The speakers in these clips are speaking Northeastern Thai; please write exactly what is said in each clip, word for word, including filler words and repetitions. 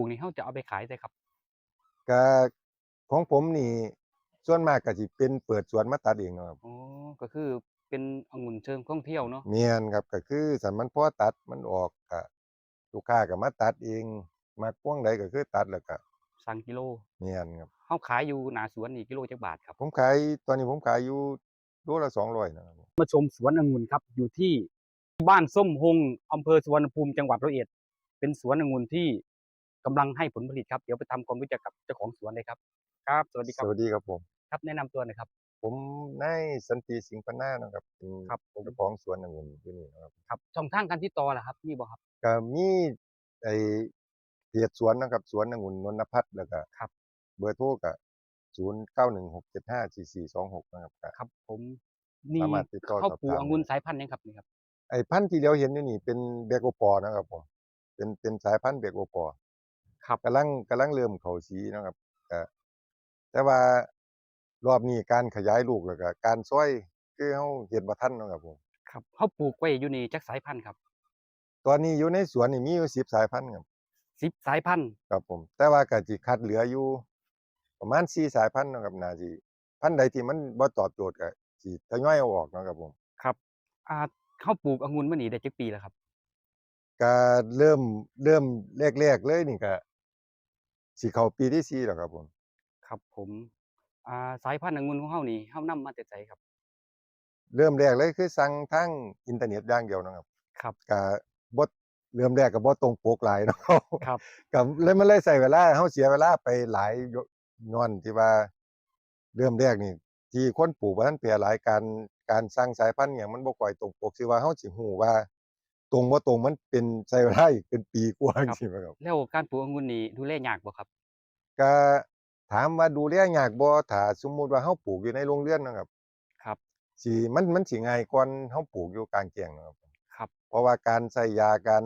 ปลูกนี่เฮาจะเอาไปขายไสครับ ก็ของผมนี่ส่วนมากก็สิเป็นเปิดสวนมาตัดเองเนาะครับ อ๋อ ก็คือเป็นองุ่นเชิงท่องเที่ยวเนาะ แม่นครับ ก็คือสันมันพอตัดมันออกก็ลูกค้าก็มาตัดเอง มักพวงใดก็คือตัดแล้วก็ สั่งกิโล แม่นครับ เฮาขายอยู่หน้าสวนนี่กิโลจักบาทครับ ผมขายตอนนี้ผมขายอยู่โลละสองร้อยนะครับ มาชมสวนองุ่นครับ อยู่ที่บ้านส้มฮง อำเภอสุวรรณภูมิ จังหวัดร้อยเอ็ด เป็นสวนองุ่นที่กำลังให้ผลผลิตครับ เดี๋ยวไปทำความรู้จักกับเจ้าของสวนเลยครับ ครับ สวัสดีครับ สวัสดีครับผม ครับ แนะนำตัวหน่อยครับ ผมนายสันติสิงห์ปันนานะครับ เป็น ครับผม เจ้าของสวนองุ่นอยู่นี่นะครับ ครับ ช่องทางการติดต่อล่ะครับ มีบ่ครับ ก็มีไอ้เพจสวนนะครับ สวนองุ่นนนทพัฒน์ แล้วก็ ครับ เบอร์โทรก็ศูนย์เก้าหนึ่งหกเจ็ดห้าสี่สี่สองหกนะครับ ก็ ครับผม นี่ สามารถติดต่อ เฮา สอบถาม ปลูกองุ่นสายพันธุ์หยังครับนี่ครับ ไอ้พันธุ์ที่เดียวเห็นอยู่นี่เป็นแบล็กโอปอนะครับผม เป็นเป็นสายพันธุ์แบล็กโอปอ ครับ กำลังกำลังเริ่มเข้าสีนะครับ ก็แต่ว่ารอบนี้การขยายลูกแล้วก็การซอยคือเฮาเฮ็ดบ่ทันเนาะครับผม ครับ เฮาปลูกไว้อยู่นี่จักสายพันธุ์ครับ ตอนนี้อยู่ในสวนนี่มีอยู่สิบสายพันธุ์ครับ สิบสายพันธุ์ ครับผม แต่ว่าก็สิคัดเหลืออยู่ประมาณสี่สายพันธุ์เนาะครับ น่าสิพันธุ์ใดที่มันบ่ตอบโจทย์ก็สิทยอยเอาออกเนาะครับผม ครับ อ่า เฮาปลูกองุ่นมานี่ได้จักปีแล้วครับ ก็เริ่มเริ่มแรกๆเลยนี่ก็สิเข้าปีที่สี่แล้วครับผม ครับผม อ่า สายพันธุ์องุ่นของเฮานี่ เฮานำมาแต่ไสครับ เริ่มแรกเลยคือสั่งทางอินเทอร์เน็ตอย่างเดียวนะครับ ครับ ก็บ่เริ่มแรกก็บ่ตรงปกหลายเนาะ ครับ ก็เลยมันเลยใช้เวลา เฮาเสียเวลาไปหลายย้อนที่ว่า เริ่มแรกนี่ ที่คนปลูกบ่ทันแพร่หลาย การการสั่งสายพันธุ์หยังมันบ่ค่อยตรงปก สิว่าเฮาสิฮู้ว่าตรงบ่ตรงมันเป็นใช้เวลาอีกเป็นปีกว่า ครับ จังซี้แหมครับ แล้วการปลูกองุ่นนี่ดูแลยากบ่ครับ ก็ถามว่าดูแลยากบ่ ถ้าสมมุติว่าเฮาปลูกอยู่ในโรงเรือนนะครับ ครับ สิมันมันสิง่ายกว่าเฮาปลูกอยู่กลางแจ้งนะครับ ครับ เพราะว่าการใส่ยา การ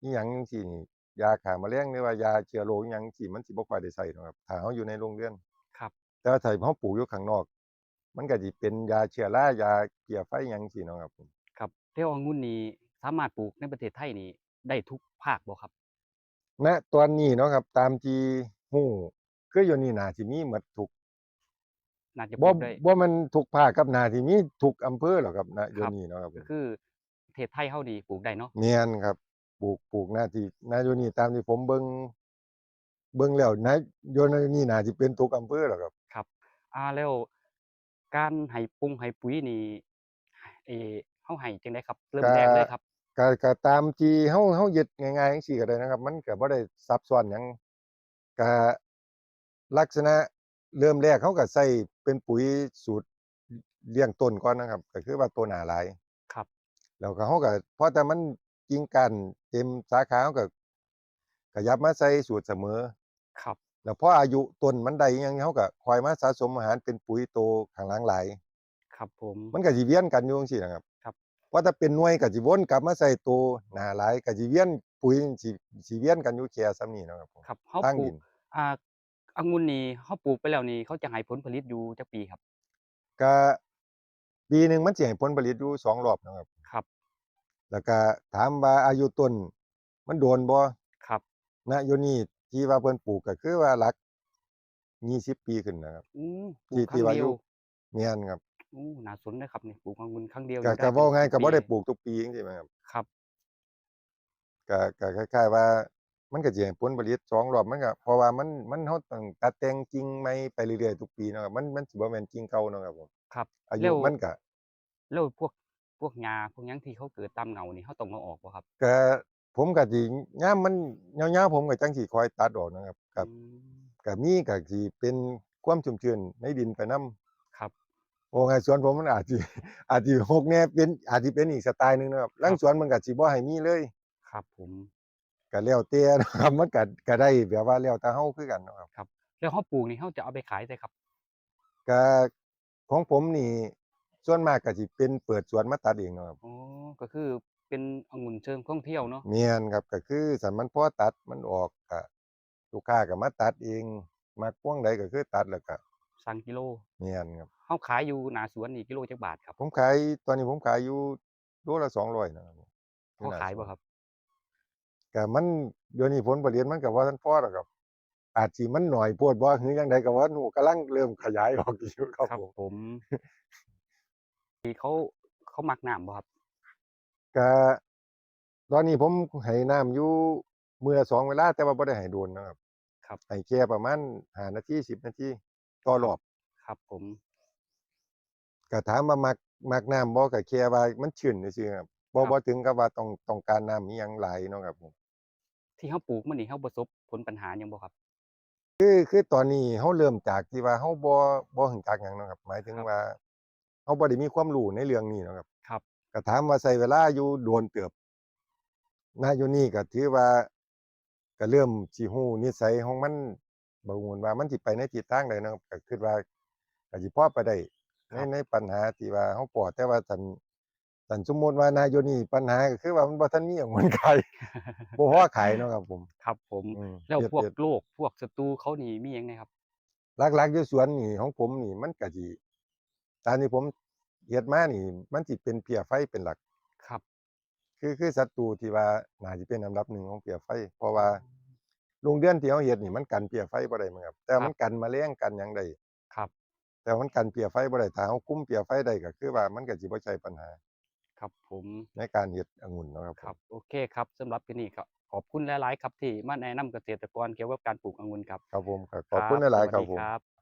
อิหยังจังซี้นี่ ยาฆ่าแมลงหรือว่ายาเชื้อโรคอิหยังจังซี้ มันสิบ่ค่อยได้ใส่นะครับ ถ้าเฮาอยู่ในโรงเรือน ครับ แต่ว่าถ้าเฮาปลูกอยู่ข้างนอก มันก็สิเป็นยาเชื้อรา ยาเพี้ยไฟอิหยังจังซี้เนาะครับผม ครับ แล้วองุ่นนี่สามารถปลูกในประเทศไทยนี่ได้ทุกภาคบ่ครับ ณ ตอนนี้เนาะครับ ตามที่ฮู้ คืออยู่นี่น่าสิมีหมดทุก น่าจะป บ่ ลูกได้ บ่แม่นทุกภาคครับ น่าสิมีทุกอำเภอแล้วครับ ณ ครับ อยู่นี่เนาะครับ ก็คือประเทศไทยเฮานี่ปลูกได้เนาะ แม่นครับ ปลูก ปลูกน่าสิ ณ อยู่นี่ตามที่ผมเบิ่ง เบิ่งแล้ว ณ อยู่ในนี่น่าสิเป็นทุกอำเภอแล้วครับ ครับ อ่า แล้วการให้ปงให้ปุ๋ยนี่ เอ่อ เฮาให้จั่งใดครับ เริ่มแรกเลยครับ ก็ ก็ตามที่เฮา เฮาเฮ็ดง่ายๆจังซี้ก็ได้นะครับ มันก็บ่ได้ซับซ้อนหยัง ก็ลักษณะเริ่มแรกเฮาก็ใส่เป็นปุ๋ยสูตรเลี้ยงต้นก่อนนะครับ ก็คือว่าตัวหนาหลาย ครับ แล้วก็เฮาก็พอแต่มันกิ่งก้านเต็มสาขา เฮาก็ขยับมาใส่สูตรเสมอ ครับ แล้วพออายุต้นมันได้อิหยัง เฮาก็ค่อยมาสะสมอาหารเป็นปุ๋ยตัวข้างหลังหลาย ครับผม มันก็สิเวียนกันอยู่จังซี้นะครับ ครับ พอแต่เป็นหน่วยก็สิวนกลับมาใส่ตัวหนาหลาย ก็สิเวียนปุ๋ยสิ สิเวียนกันอยู่แค่ส่ำนี้นะครับผม ครับ เฮา ทาง ปลู ดิ ก น อ่า องุ่นนี่เฮาปลูกไปแล้วนี่ เขาจะให้ผลผลิตอยู่จักปีครับ ก็ปีหนึ่งมันสิให้ผลผลิตอยู่สองรอบนะครับ ครับ แล้วก็ถามว่าอายุต้นมันโดนบ่ ครับ ณ อยู่นี่ที่ว่าเพิ่นปลูกก็คือว่าหลักยี่สิบปีขึ้นนะครับ อืม ปลู ที่ กครั้ง ที่ว่า เดียว อยู่ แม่นครับ โอ้ น่าสนนะครับนี่ ปลูกองุ่นครั้งเดียว ก็ นี่ ก็ ได้ เว้าง่าย เป็น ก็บ่ได้ ปี ปลูกทุกปีจังซี่แหมครับ ครับ ก็ ก็คล้ายๆว่า มันก็สิให้ผลผลิตสองรอบ มันก็ เพราะว่ามัน มัน เฮาต้องตัดแต่งกิ่งใหม่ไปเรื่อยๆทุกปีเนาะครับ มัน มันสิบ่แม่นกิ่งเก่าเนาะครับผม ครับ อายุ แล้ว มันก็ แล้วพวก พวกหญ้าพวกหยังที่เขาเกิดตามเหง้านี่ เฮาต้องเอาออกบ่ครับ ก็ผมก็สิ ยามมันยาวๆ ผมก็จั่งสิคอยตัดออกนะครับ ครับ อืม ก็มีก็สิเป็นความชุ่มชื้นในดินไปนำ ครับ โอ้ ไงสวนผมมันอาจสิ อาจสิรกแหน่ เป็น อาจสิเป็นอีกสไตล์หนึ่งนะครับ ลาง ครับ สวนมันก็สิบ่ให้มีเลย ครับผม ก็แล้วแต่นะครับ มันก็ ก็ได้แบบว่าแล้วแต่เฮาคือกันนะครับ ครับ แล้วเฮาปลูกนี่เฮาจะเอาไปขายไสครับ ก็ของผมนี่ส่วนมากก็สิเป็นเปิดสวนมาตัดเองนะครับ อ๋อ ก็คือเป็นองุ่นเชิงท่องเที่ยวเนาะ แม่นครับ ก็คือสันมันพอตัดมันออกก็ลูกค้าก็มาตัดเอง มักพวงใดก็คือตัดแล้วก็ สั่งกิโล แม่นครับ เฮาขายอยู่หน้าสวนนี่กิโลจักบาทครับ ผมขาย ตอนนี้ผมขายอยู่โลละสองร้อยนะครับ พอขายบ่ครับ ก็มัน เดี๋ยวนี้ผลผลิตมันก็บ่ทันพอดอกครับ อาจสิมันน้อยโพดบ่ หรือจั่งใดก็บ่รู้ กำลังเริ่มขยายออกอยู่ครับ ครับ ผม ผม ที่เขา เขามักน้ำบ่ครับ? ก็ ตอนนี้ผมให้น้ำอยู่มื้อละสองเวลา แต่ว่าบ่ได้ให้โดนนะครับ ครับ ให้แค่ประมาณห้านาที สิบนาที ต่อรอบ ครับผม ก็ถามว่ามัก มักน้ำบ่ ก็แค่ว่ามันชื้นซื่อๆครับ บ่ ครับ บ่ถึงกับว่าต้อง ต้องการน้ำอิหยังหลายเนาะครับผม ที่เขาปลูกมันนี่เขาประสบผลปัญหาหยังบ่ครับ? คือ คือตอนนี้เฮาเริ่มจากที่ว่าเฮาบ่ บ่รู้จักหยังเนาะครับ หมายถึง ครับ ว่าเฮาบ่ได้มีความรู้ในเรื่องนี้เนาะครับ ครับ ก็ถามว่าใช้เวลาอยู่โดนเติบ ณ อยู่นี่ก็ถือว่า ก็เริ่มสิรู้นิสัยของมัน บ่ฮู้ว่ามันสิไปในทิศทางใดเนาะครับ ก็คิดว่าก็สิพอไปได้ ใน ครับ ในปัญหาที่ว่าเฮาพ้อ แต่ว่าคัน คันสมมุติว่า ณ อยู่นี่ปัญหาก็คือว่ามันบ่ทันมีองุ่นขาย บ่พอขายเนาะครับผม ครับผม อืม แล้ว เฮ็ด พวก เฮ็ด โรคพวกศัตรูเขานี่มีหยังแหน่ครับ? หลักๆอยู่สวนนี่ของผมนี่มันก็สิ ตามที่ผมเฮ็ดมานี่ มันสิเป็นเพี้ยไฟเป็นหลัก ครับ คือ คือศัตรูที่ว่าน่าสิเป็นอันดับหนึ่งของเพี้ยไฟ เพราะว่าโรงเรือนที่เฮาเฮ็ดนี่มันกันเพี้ยไฟบ่ได้แม่นครับ แต่ว่า ครับ มันกันแมลงกันหยังได้ ครับ แต่ว่ามันกันเพี้ยไฟบ่ได้ ถ้าเฮาคุมเพี้ยไฟได้ก็คือว่ามันก็สิบ่ใช่ปัญหา ครับผม ในการเฮ็ดองุ่นเนาะครับผม ครับ โอเคครับ สำหรับคลิปนี้ก็ขอบคุณหลายๆครับ ที่มาแนะนำเกษตรกรเกี่ยวกับการปลูกองุ่นครับ ครับผม ก็ขอบคุณหลายๆครับผม สวัสดีครับ